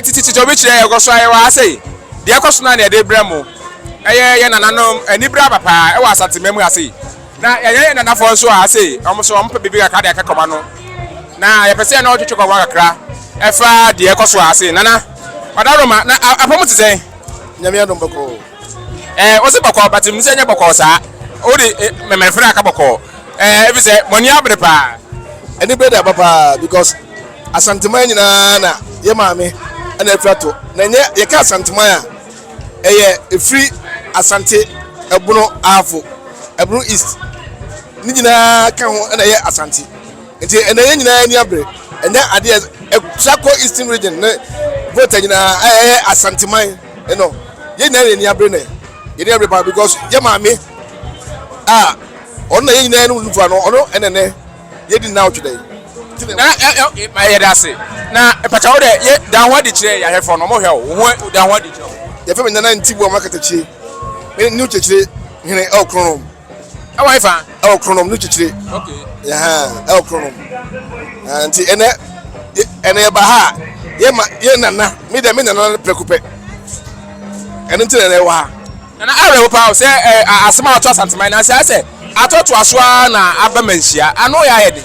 Titititi obi kyerɛ yɛkɔ so a yɛwɔ ha sei. Deɛ ɛkɔ so no a na yɛde brɛ mo. Ɛyɛ yɛn nananom anibere aba paa ɛwɔ Asanteman mu ha sei. Na yɛnyɛ yɛn nanafoɔ nso wɔ ha sei. Wɔn nso wɔn pɛ biribi kakra de aka kɔma no. Na yɛpɛ sɛ yɛne wɔn twetwe kɔma kakra ɛfa deɛ ɛkɔ so wɔ ha sei. Nana, Ɔdaroma, na apɔmu te sɛn? Nyame adom bɔkɔɔ. Ɛɛ, wose bɔkɔɔ, but menim sɛ ɛnyɛ bɔkɔɔ saa. Wode mɛmɛrefrɛ aka bɔkɔɔ. Ɛɛ, efisɛ mo ani abere paa. Anibere de aba paa because Asanteman nyinaa na yɛ maame na afiri ato. Na ɛnyɛ yɛka Asanteman a, ɛyɛ ɛfiri Asante, Ɛbono, Ahafo, Ɛbono East ne nyinaa ka ho na ɛyɛ Asante. Nti ɛnɛ yɛn nyinaa ani abere. Ɛnyɛ adeɛ ɛtra kɔ Eastern Region ne Volta nyinaa ɛyɛ Asanteman ɛnɔ. Yɛn nyinaa yɛn ani abere nɛ. Yɛn ani abere paa because yɛ maame a ɔno na yɛn nyinaa no nufu ano ɔno ɛnɛ nɛ. Yɛdi nna awɔtwe dɛn? Na ɛ ɛ yɛda ase. Na mpakyɛ wo dɛ yɛ da ho adi kyerɛ yɛ ahwɛfoɔ no, wɔn hwɛ wo, wo ho da ho adi kyerɛ wɔn. Yɛfrɛ me Nana Ntibu Ama Katakyie. Me ne Kyekyere hene ɛwɔ Kronom. Ɛwɔ hefa? Ɛwɔ Kronom, ne Kyekyere. Okay. Ɛhɛn, ɛwɔ Kronom. Nti ɛnɛ ɛnɛ yɛba ha a, yɛ ma yɛ nana, me dɛ me nana prɛko pɛ. Ɛno nti na ɛnɛ yɛwɔ ha. Nana awerɛho paa o sɛ ɛ asɛm a ato Asanteman nanso ayɛ sɛ atoatoa so ara na aba manhyia. Ano yɛ ayɛ den.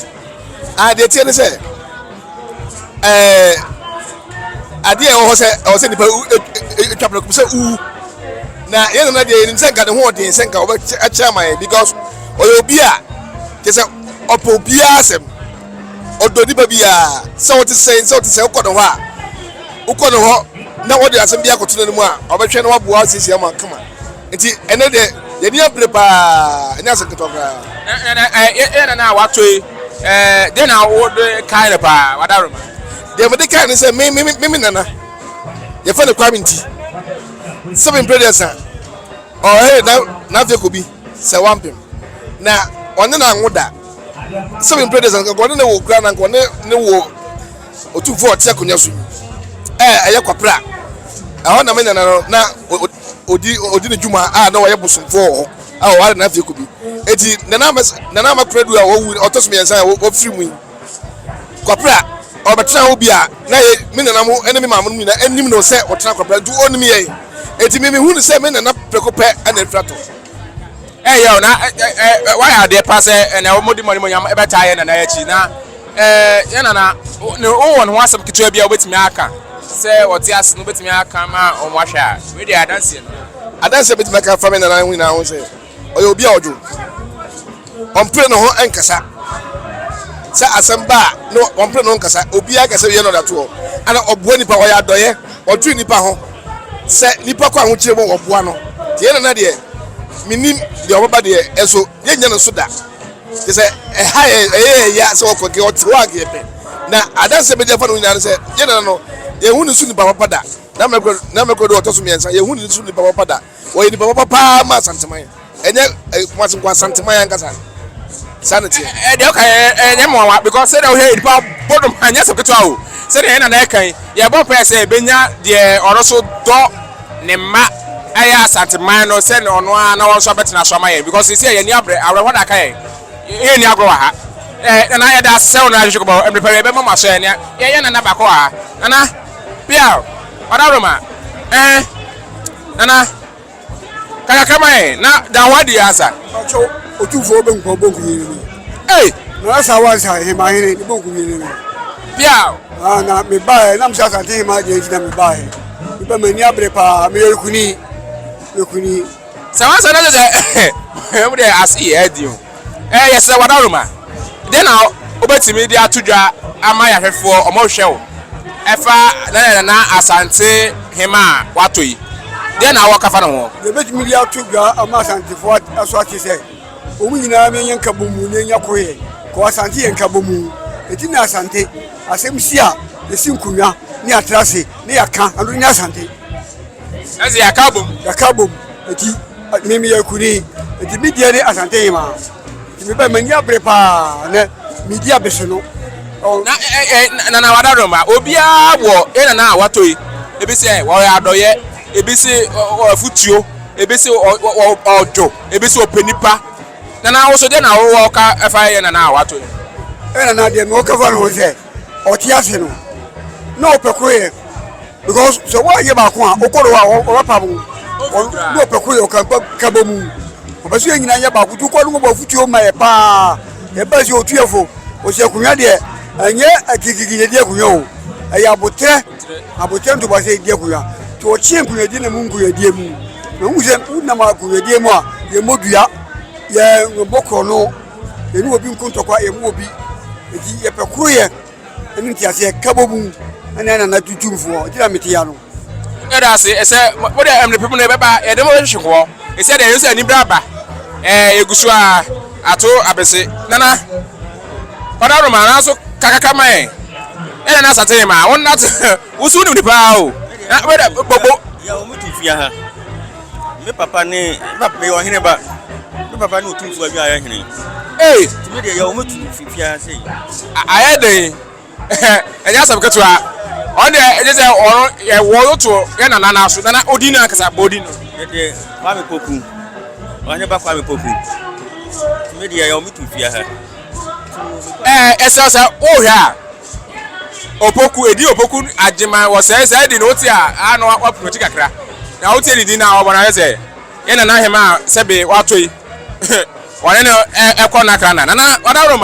Ah, deɛ ɛteɛ ne sɛ ɛɛ adeɛ a ɛwɔ hɔ sɛ ɛwɔ sɛ nipa etwa prɛko sɛ uwu na yɛn nana deɛ yɛnim sɛ nka ne ho ɔden sɛ nka ɔbɛkyɛ ama yɛn because ɔyɛ obi a kyɛ sɛ ɔpɛ obiara asɛm ɔdɔ nipa biara sɛ ɔte sɛn sɛ ɔte sɛn wokɔ ne hɔ a wokɔ ne hɔ na wɔde asɛm bi akɔto n'anim a ɔbɛhwɛ na waboa asiesie ama kama nti ɛnɛ deɛ yɛni abere paa ɛnyɛ asɛm ketewa koraa. Yɛ nana a wato yi deɛ na wode kae no paa wadaroma. Deɛ mede kae no sɛ me me me me nana yɛfɛ no Kwame nti sɛ mempere deɛ sa ɔhɛ na n'afɛ kɔ bi sɛ wampem na ɔne na anwo da sɛ mempere deɛ sa ɔne ne wo kura na nka ɔne ne wo Otumfoɔ a ɔte akonnwa so yi, ɛ, ɛyɛ Kwapra. Ɛhɔ na me nana no na odi odi ne dwuma a na ɔyɛ bosomfoɔ wɔ hɔ a ɔware n'afie kɔ bi. Eti nana ama nana ama Konadu a wawu ɔtɔ so mmiɛnsa a wafiri mu yi, Kwapra ɔbɛtena hɔ bi a na yɛ me nana mo ne me maame no nyinaa anim no sɛ ɔtena Kwapra nti ɔnim yɛn. Eti me mehu no sɛ me nana prɛko pɛ ɛna afiri atɔ. Ɛyɛ o na wayɛ adeɛ pa sɛ ɛnɛ wɔde mo animuonyam ɛbɛtaa yɛn nana akyi na Ɛɛ, yɛn nana, ne wowɔ ne ho asɛm ketewa bi a wobɛtumi aka sɛ ɔte ase no wobɛtumi aka ma wɔn ahwɛ a, wei deɛ adanseɛ no. Adanseɛ bɛtumi aka fa me nana ho nyinaa ho sɛ ɔyɛ obi a ɔdwo, ɔmpere ne ho nkasa. Sɛ asɛm ba a na ɔmpere ne ho nkasa, obiara kasa wie na ɔde ato hɔ. Ana ɔboa nipa, ɔyɛ adɔyɛ, ɔdwene nipa ho. Sɛ nipa kɔ ahokyere mu ɔboa no. Nti yɛn nana deɛ, menim deɛ ɔbɛba deɛ, ɛnso yɛnnya no so da. Kyerɛ sɛ ɛha yɛ ɛyɛ yɛ ya sɛ ɔkɔ nka ɔte hɔ a nka yɛpɛ. Na adanse a bɛdi afa ne ho nyinaa ne sɛ yɛn nana no yɛnhu ne so nipa papa da. Na mɛkɔ na mɛkɔ do ɔtɔ so mmiɛnsa yɛnhu ne so nipa papa da. Ɔyɛ nipa papa paa ma Asanteman. Ɛnyɛ Kumasi nko Asanteman ankasa. Saa na ɛteɛ. Ɛ deɛ ɔka yɛ ɛnyɛ mmoawa because sɛdeɛ wohwɛ nipa bɔ dom anyɛ asɛm ketewa o. Sɛdeɛ yɛn nana ɛka yi yɛbɔ mpaeɛ sɛ yɛbɛnya deɛ ɔno nso dɔ ne mma ɛyɛ Asanteman no sɛ ɔno ara na wɔn nso abɛtena so ama yɛn because sisi a yɛn ani abrɛ awerɛhoɔ na aka yɛn yɛn ni agorɔ wɔ ha ɛɛ nana yɛda ase sɛ wɔn ahwehwɛ kɔbɔ mmerɛ pɛ yɛbɛma mo aso yɛn yɛyɛ nana baako wɔ ha nana pia ɔdawuroma ɛɛ nana. Ka kakra ma yɛn na da ho adi ansa. Ɔkyɛw otumfoɔ bɛnkɔ bonkum hene ni. Ei! Na ɔsa wansa hema hene ne bonkum hene ni. Pia! Ah, na me baeɛ na mesɛ asante hema deɛ nti na me baeɛ. Meba m'ani abere paa meyɛ kuni. Meyɛ kuni. Sɛ wansa na sɛ sɛ ɛmu deɛ ase yɛ adi o. Ɛɛ yɛsrɛ w'adaworoma, deɛ na wobɛtumi de ato dwa ama yɛahwɛfoɔ ɔmo hwɛ wo ɛfa na yɛ nana Asante hema a watɔ yi, deɛ na wɔka fa ne ho? Deɛ mɛtumi de ato dwa ama Asantefoɔ aso ate sɛ wɔn nyinaa mɛnyɛ nkabɔmu na ɛnya koyɛ, kɔ Asante yɛ nkabɔmu, ɛti na Asante asɛm si a yɛsi nkonnwa ne yɛatra ase ne yɛaka, ɛno ne Asante. Ɛsɛ yɛaka abom. Yɛaka abom, ɛti Me meyɛ kuni nti me deɛ ne Asante Hemaa nti me ba m'ani abere paa nɛ medi abese no. Na ɛ ɛ nana wadaroma obiara wɔ yɛ nana a watɔ yi ebi sɛ ɔyɛ adɔyɛ ebi sɛ ɔ afutuo ebi sɛ ɔ ɔ ɔdwo ebi sɛ ɔpɛ nipa nana woso deɛ na wowɔ ka ɛfa yɛ nana a watɔ yi. Ɛ nana deɛ mewɔ ka fa ne ho sɛ ɔte ase no na ɔpɛ koyɛ. Because sɛ woanyɛ baako a, wokɔ no hɔ a ɔbɛpam wo. Ɔno ne ɔpɛ koyɛ ɔka nkabɔ mu. Ɔpɛ sɛ yɛn nyinaa nyɛ baako nti wokɔ no bɔ afotuo ma yɛ paa. Yɛba sɛ ɔtu yɛ fo. Ɔsɛ akonnwa deɛ ɛnyɛ akikiki yɛdi akonnwa o. Ɛyɛ abotrɛ abotrɛ ntoboa sɛ yɛdi akonnwa. Nti ɔkyeɛ nkonwadie na mu nkonwadie mu. Na wohu sɛ wonam akonwadie mu a yɛmmɔ dua, yɛmmɔ korɔno, yɛne obi nko ntɔkwa, yɛmmɔ obi. Nti yɛpɛ koroyɛ. Ɛne nteaseɛ ka bɔ mu ɛne nana tutumfoɔ nti na mete ya no. Yɛda ase ɛsɛ mo deɛ ɛmene pem no ɛbɛba yɛde mo bɛhwehwe hɔ ɛsɛ deɛ yɛsɛ anibere aba ɛɛ yɛgu so a ato abese nana ɔda roma nanso kakaka ma yɛn ɛna na asate ma wɔn nate wosu wonim ne paa o na wɛdɛ bobo. Yɛ wɔn tu fia ha me papa ne me papa meyɛ ɔhene ba me papa ne otumfoɔ adwa ayɛ hene. Ee. Tumi deɛ yɛ wɔn tu fia ha sei. Ayɛ den ɛnyɛ asɛm ketewa ɔno deɛ ɛgye sɛ ɔno yɛwɔ no to yɛ nana no aso nana odi no ankasa bɔ odi no. Yɛde Kwame Poku ɔhene ba Kwame Poku tumi deɛ yɛ wɔn tu fia ha. Ɛɛ ɛsɛ sɛ wohwɛ a Opoku edi Opoku Agyeman wɔ sɛɛ sɛɛ di no wote a a na wapono akyi kakra na wote ne din na ɔbɔ no ayɛ sɛ yɛ nana hema a sɛbe watɔ yi wɔne no ɛkɔ nakra na nana ɔdaworo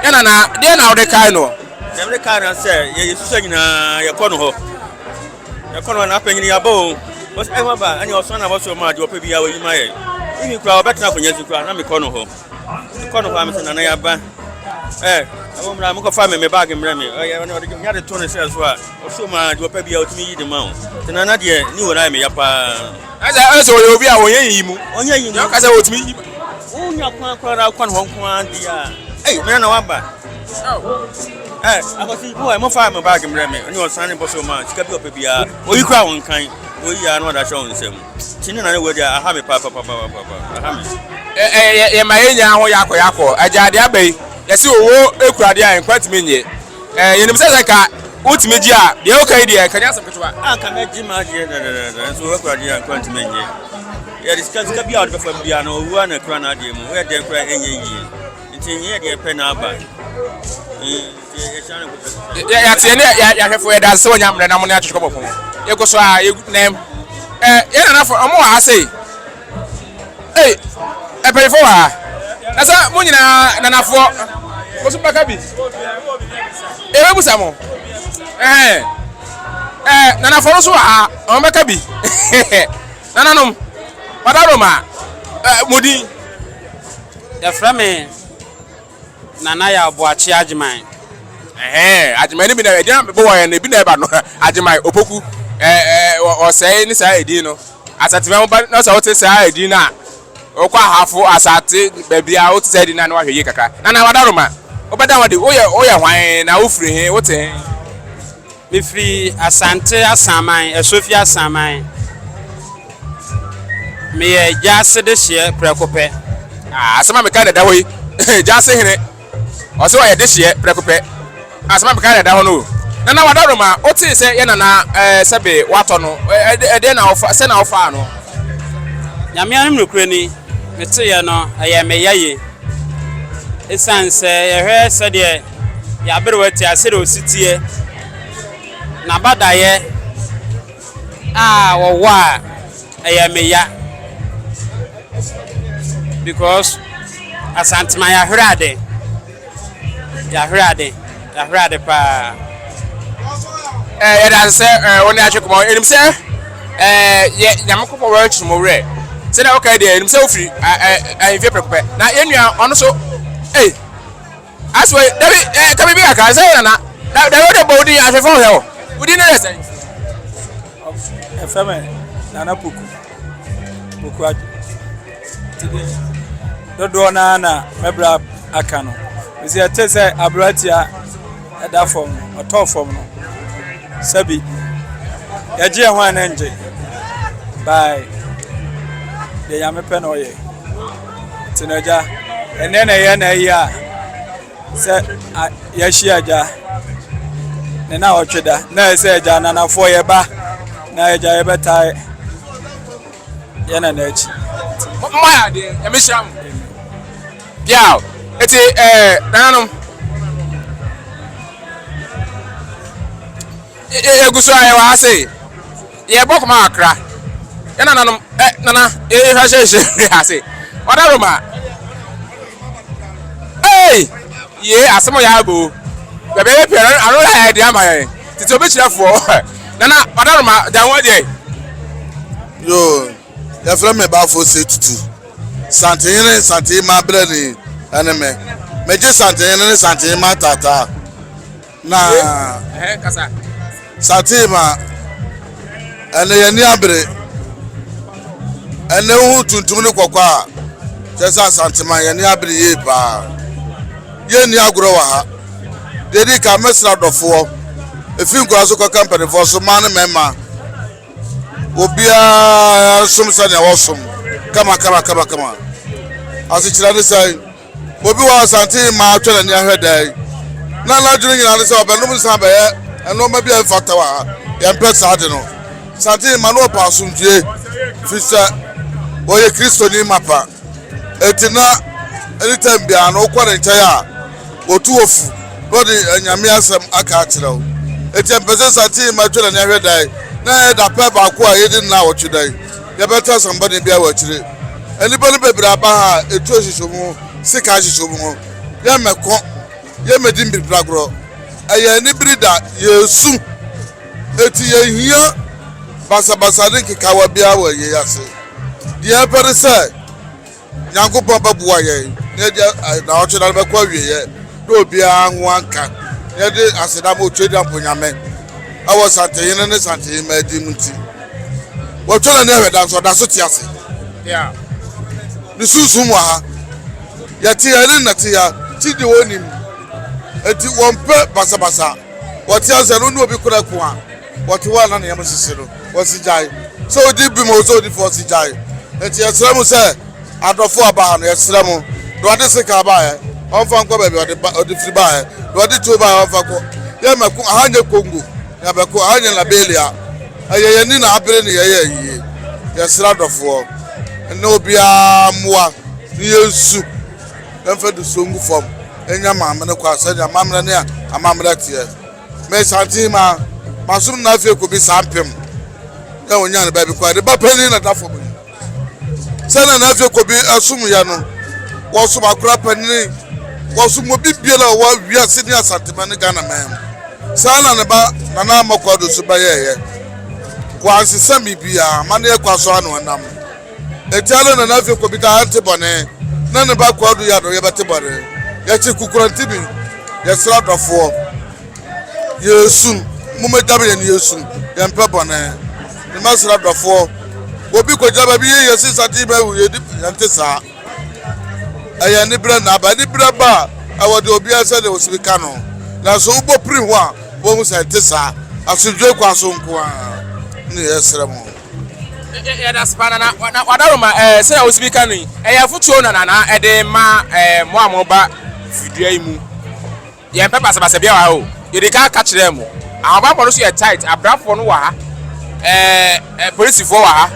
yɛ nana deɛ na wode kae no. Deɛ mede kae no sɛ yɛyɛ susua nyinaa yɛkɔ no hɔ yɛkɔ no hɔ na apanyini yɛabɔ o wɔsɛ ɛho aba ɛne ɔsɔn na wɔsɔ ma deɛ ɔpɛ biara wɔyi ma yɛ ebi koraa ɔbɛtena akonnwa so koraa na mekɔ no hɔ. Mekɔ no hɔ a mesɛ nana yaba ɛ ɛwɔ mmra mekɔfa me me baage mmerɛ me ɔyɛ ɔne ɔde nya de to ne srɛ so a ɔso ma deɛ ɔpɛ bia ɔtumi yi de ma wo nti nana deɛ ne wɔ no ayɛ meya paa. Ɛsɛ ɛsɛ ɔyɛ obi a ɔnyɛ yiyi mu. Ɔnyɛ yiyi mu. Ɔka sɛ ɔtumi yi. Wonya kwan koraa kwan hɔ nko ara deɛ a ei me nana waba. Ɛ akɔsi mo ɛ mofa me baage mmerɛ me ɔne ɔsan ne bɔ so ma sika bi ɔpɛ biara oyi koraa wɔn kan oyi a na ɔde ahyɛ wɔn nsam. Ti ne na ne wɔ deɛ aha me paapapapapa aha me. Ɛ ɛ yɛ yɛ ma yɛ nyinaa ho yakɔ yakɔ agya adeɛ aba yi yɛsi owo ekura deɛ a nkwa tumi nye ɛ yɛnim sɛ sɛ nka wotumi gye a deɛ woka yi deɛ nka nyɛ asɛm ketewa. A nka mɛgye ma agyeɛ dɛdɛdɛdɛ nso owo ekura deɛ a nkwa ntumi nye yɛde sika sika bi a wɔde bɛfa mu biara no owu a na ekura n'adeɛ mu woyɛ dɛn kura ɛnyɛ yie nti nyɛ deɛ pɛ na aba. Yɛate ne yɛahwɛfo yɛda ase sɛ wɔnya mmerɛ na mo ne atwetwe kɔbɔ pon. Yɛkɔ so a yɛnam. Yɛn nanafo ɔmo wɔ ha sei. Ei, mpanyinfoɔ wɔ ha. Na sɛ mo nyinaa nanafoɔ, mo so bɛka bi. Yɛbɛbusa mo. Ɛhɛn. Ɛɛ nanafoɔ no so wɔ ha, ɔmo bɛka bi. Nananom, Badaroma, mo din. Yɛfrɛ me Nana Yaw Boakye Agyeman. Ɛhɛn, Agyeman no bi na ɛdin a mebɔ wɔ yɛn no ebi na ɛba no Agyeman, Opoku, ɛɛ ɔsɛe ne saa edin no. Asateman wo ba na sɛ wote saa edin no a, wokɔ Ahafo, Asate, baabi a wote saa edin no a na wahwɛ yie kakra. Nana Wadaroma, wobɛda ho adi, woyɛ woyɛ hwan na wofiri he, wote he? Mefiri Asante Asaman, Asuofi Asaman. Meyɛ Gyaase dehyeɛ prɛko pɛ. Ah, asɛm a meka na ɛda hɔ yi. Gyaase hene, ɔsɛ ɔyɛ dehyeɛ prɛko pɛ. Asɛm a meka na ɛda hɔ no o. Nana Wadaroma, wotee sɛ yɛ nana ɛɛ eh, sɛbe watɔ no, ɛdeɛ na wofa, sɛ na wofaa no? Nyame anim nokorɛ ni, meteeɛ no, ɛyɛɛ me ya yie. Esiane sɛ yɛhwɛ sɛdeɛ yɛn aberewa te a, sɛdeɛ ɔsi teɛ, n'abadaeɛ a ɔwɔ a, ɛyɛ me ya. Because Asantema yɛahwere ade. Yɛahwere ade. Yɛahwere ade paa. Eh, yɛda ase sɛ eh, wo ne atwe kɔmɔ. Ɛnim sɛ eh, yɛ Nyankopɔn wɔrekyere mo werɛ. Sɛdeɛ woka yi deɛ, ɛnim sɛ wofiri ahemfie prɛko pɛ. Na yɛn nua ɔno so, ei, aso yi, dabi, eh, ka biribi kakra, sɛ yɛ nana. Dabi, wode bɔ wo din ahwɛfo hwɛ wo. Wo din no yɛ sɛn? Ɛfrɛ me Nana Poku, Poku Adwo. Nti deɛ dodoɔ no ara na mɛbrɛ aka no. Ɛsɛ yɛte sɛ aberanteɛ ɛda fam no, ɔtɔɔ fam no, sɛbi yɛgye yɛn ho a na ngye. Bae, deɛ Nyame pɛ na ɔyɛ. Nti no agya, ɛnɛ na ɛyɛ na ɛyɛ a, sɛ yɛahyia agya ne na ɔtwe da na ɛsɛ agya nanafoɔ yɛba na agya yɛbɛtae yɛ nana akyi. Mo ayɛ adeɛ, Nyame hyira mo. Piaw, eti ɛɛ nananom. Yɛgu so a yɛwɔ ha sei. Yɛbɔ kɔma kakra. Yɛn nananom ɛ nana yɛhwɛ hyɛ ha sei. Ɔda Roma. Ei! Yee asɛm yɛ abo. Baabi a yɛpɛ no ano yɛ de ama yɛn. Tete obi kyerɛfoɔ. Nana ɔda Roma da ho deɛ. Yoo, yɛfrɛ me Bafo Setutu. Santehene Santehema brɛni ɛne me. Megye Santehene ne Santehema taataa. Na Santehema ɛne yɛn ani abere. Ɛne wohu tuntum ne kɔkɔɔ a kyerɛ sɛ Asantema yɛn ani abere yie paa. Yɛnni agorɔ wɔ ha. Deɛ ɛdi kan mɛsrɛ adɔfoɔ ɛfiri nkwadaa so kɔka mpanimfoɔ so mmaa ne mmarima Obiara som sɛnea wɔsom kama kama kama kama. Asekyerɛ ne sɛ obi wɔ Asante ma atwa n'ani ahwɛ dan na n'adwene nyinaa ne sɛ ɔbɛnom nsa bɛyɛ nneɛma bi a ɛmfata wɔ ha. Yɛmpɛ saa de no. Asante ma no ɔpɛ asomdwoe firi sɛ ɔyɛ Kristoni mapa. Enti na anytime biara no wokɔ ne nkyɛn a wɔtu wɔ fu na ɔde anyame asɛm aka akyerɛ wo. Enti ɛmpɛ sɛ Santee ma atwa n'ani ahwɛ dan na ɛyɛ dapɛn baako a yɛdi nna awɔtwe dan. Yɛbɛte asɛm bɔne biara wɔ akyire. Nnipa no bebree aba ha a etuo hyehyɛ wɔn ho, sekan hyehyɛ wɔn ho. Yɛmmɛko, yɛmmɛdi mbiribiragorɔ. Ɛyɛ anibere da, yɛresu. Enti yɛnhia basabasa ne nkekawa biara wɔ yei ase. Deɛ yɛpɛ ne sɛ Nyankopɔn bɛboa yɛn na yɛde naawɔtwe da no bɛkɔ awieɛ na obiara ho anka na yɛde aseda ma Otwedeampo Nyame ɛwɔ Santehene ne Santehemmaa din mu nti. Wɔtwa n'ani ahwɛ da nso ɔda so te ase. Ne sunsum wɔ ha. Yɛte ha ne nnɛte ha ti deɛ wɔnim. Enti wɔmpɛ basabasa. Wɔte ase no ne obi kora ko a wɔte hɔ a na ne yam hyehye no, wɔsi gyae. Sɛ odi bem o, sɛ odi fɔ, ɔsi gyae. Enti yɛsrɛ mo sɛ, adɔfo a aba ha no, yɛsrɛ mo, deɛ ɔde sekan baeɛ, ɔmfa nkɔ baabi a ɔde ba, ɔde firi baeɛ. Deɛ ɔde tuo baeɛ, ɔmfa nkɔ. Yɛmmɛko, aha nyɛ Congo, na yɛabɛko, aha nyɛ Liberia. Ɛyɛ yɛn ani na abere ne yɛyɛ ayie. Yɛsrɛ adɔfoɔ, ne obiara mmoa, ne yɛnsu, yɛmfa dusuo ngu fam, nya maame no kwa sɛdeɛ amammerɛ ne amammerɛ teɛ. Me santen ma masom na afei kɔbi saa mpem na ɔnya ne baabi kɔ ne ba panin na da fam yi sɛnea na afei kɔbi ɛsom yɛ no wɔsom akora panin wɔsom obi biara a ɔwɔ wiase ne asantema ne Ghana man mu saa na ne ba Nana Amakwa do so bɛyɛɛyɛ wɔansesa biribiara amanneɛ kwa so ano ɛnam ɛtia no Nana afei kɔbi taa nte bɔne na ne ba Kwadu yɛ ano yɛbɛte bɔne yɛkye kukuranti bi Yɛsrɛ adɔfoɔ, yɛresu, mommɛgya me yɛn yɛresu, yɛmpɛ bɔne. Ne mɛsrɛ adɔfoɔ, obi kɔgyina baabi yɛ yɛsi nsate bɛwu yɛdi yɛnte saa. Ɛyɛ aniberɛ na aba, aniberɛ ba a ɛwɔ deɛ obiara sɛ deɛ ɔsi ka no. Nanso wobɔ piri ho a, wɔhu sɛ ɛnte saa. Asomdwoe kwa so nko ara ne yɛsrɛ mo. Yɛda ase paa nana na wadaroma ɛɛ sɛnea wosi bi ka no yi ɛyɛ afotuo na nana ɛde ma ɛɛ mo a mo ba fidua yi mu yɛn pɛ basabasa bi wɔ ha o yɛde ka ka kyerɛ mo ahobanbɔ no so yɛ tight abrafoɔ no wɔ ha ɛɛ polisifoɔ wɔ ha.